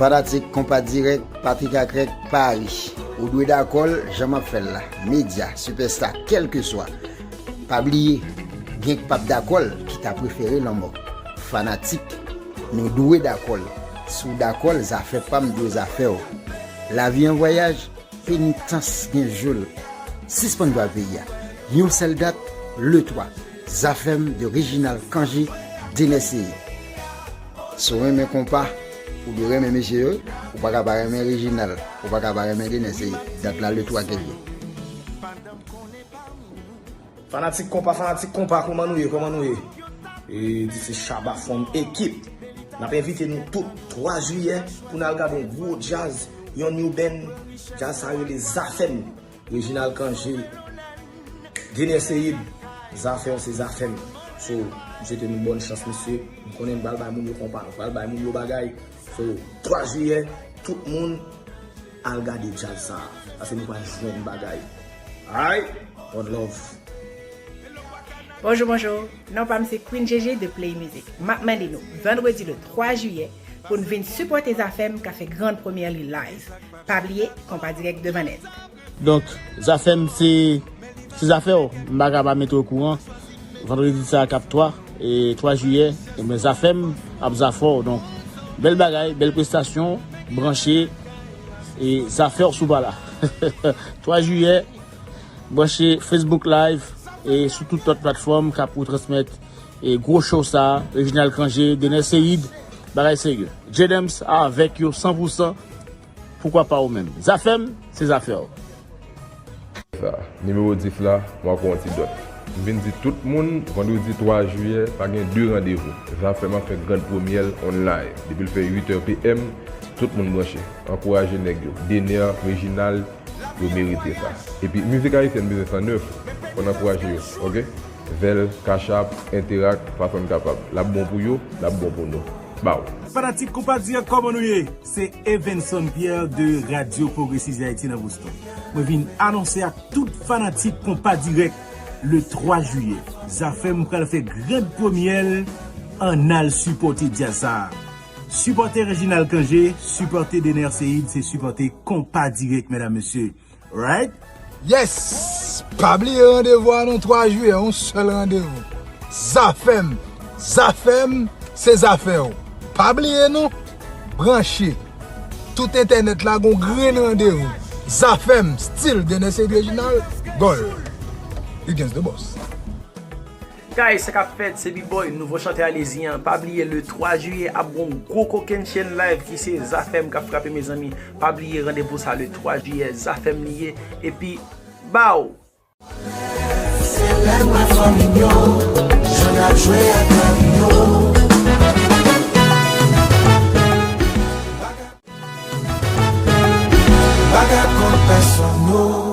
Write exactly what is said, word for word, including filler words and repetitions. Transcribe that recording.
Fanatik Konpa Dirèk, Patrick Acrec, Paris. Ou dwe dakò l, jan m ap fè l la. Medya, sipèsta, kèlkeswa. Pa bliye, gen k p ap dakò l, ki ta prefere lanmò. Fanatik, nou dwe dakò l. Si w dakò l, zafè pa m dwe zafè w. Lavi an vwayaj, penitans gen jou l. Sispann dwa peyi a. Yon sèl dat, le twa. Zafèm de Reginald Cangé, Dener Ceïde. Si w renmen konpa, ou dwe renmen mesye yo, ou pa ka pa renmen Reginald, ou pa ka pa renmen Dener Ceïde. Dat la, le twa ke l ye. Fanatik konpa, fanatik konpa, kòman nou ye, kòman nou ye? E, this is Shabba from Ekip. N ap envite nou tout twa jiyè pou n al gade yon gwo djaz, yon new band. Djaz sa rele Zafèm. Reginald Cangé, Dener Ceïde, zafè w se zafè m. So, m swete nou bòn chans, mesye. M konnen m pral bay moun yo konpa, m pral bay moun yo bagay. So, twa jiyè, tout moun al gade djaz sa a. Paske nou pral jwenn bagay. Alright? One love. Bonjou, bonjou. Non pa m se Queen Jeje de Play Music. M ap mande nou, vandredi le twa jiyè, pou n vin sipòte Zafèm k ap fè grand premyè li live. Pa bliye, Konpa Dirèk devan nèt. Donk, Zafèm se, se zafè w. M pa ka pa mete w okouran. Vandredi sa k ap twa, e twa jiyè, ebyen Zafèm ap zafè w. Donk, bèl bagay, bèl prestasyon, branche, e zafè w sou pa la. Twa jiyè, branche Facebook Live e sou tout lòt platfòm k ap retransmèt e gwo show sa, Reginald Cangé, Dener Ceïde, bagay serye. J-Dams avèk yo san pou san, poukwa pa ou menm? Zafèm, se zafè w. Sa, nimewo dis la, m ap yon ti dòt. M vin di tout moun, vandredi twa jiyè, pa gen de randevou. Zafèm ap fè grand premyè l on live. Depi l fè uit è P M, tout moun branche. Ankouraje nèg yo. Dener, Reginald, yo merite sa. Epi mizik ayisyèn bezwen san nèf, fò n ankouraje yo, oke? Zelle, Cash App, Interact, fason n kapab. L ap bon pou yo, l ap bon pou nou. Baw. Fanatik Konpa Dirèk, kòman nou ye? Se Evenson Pierre de Radio Progressive Haïti nan Boston. Mwen vin anonse ak tout fanatik Konpa Dirèk le twa jiyè. Zafèm pral fè grand premyè l, ann al sipòte djaz sa a. Sipòte Reginald Cangé, sipòte Dener Ceïde, se sipòte Konpa Dirèk, medam, mesye. Right? Yes! Pa bliye randevou a non, twa jiyè, yon sèl randevou. Zafèm, Zafèm, se zafè w. Pa bliye non, branche. Tout entènèt la gon grenn randevou. Zafèm, still Dener Ceïde Reginald, Gold. Against the boss. Guys, sa k ap fèt, se B-Boy, nouvo chantè Alezi an. Pa bliye, le twa jiyè ap gon gwo kokenn chen live ki se Zafèm k ap frape, mezanmi. Pa bliye, randevou sa le twa jiyè, Zafèm li ye. Epi, baw! Se lè m wè fanmi m yo, jan n ap jwe ak lavi yo. Bagay kont pèsòn, no.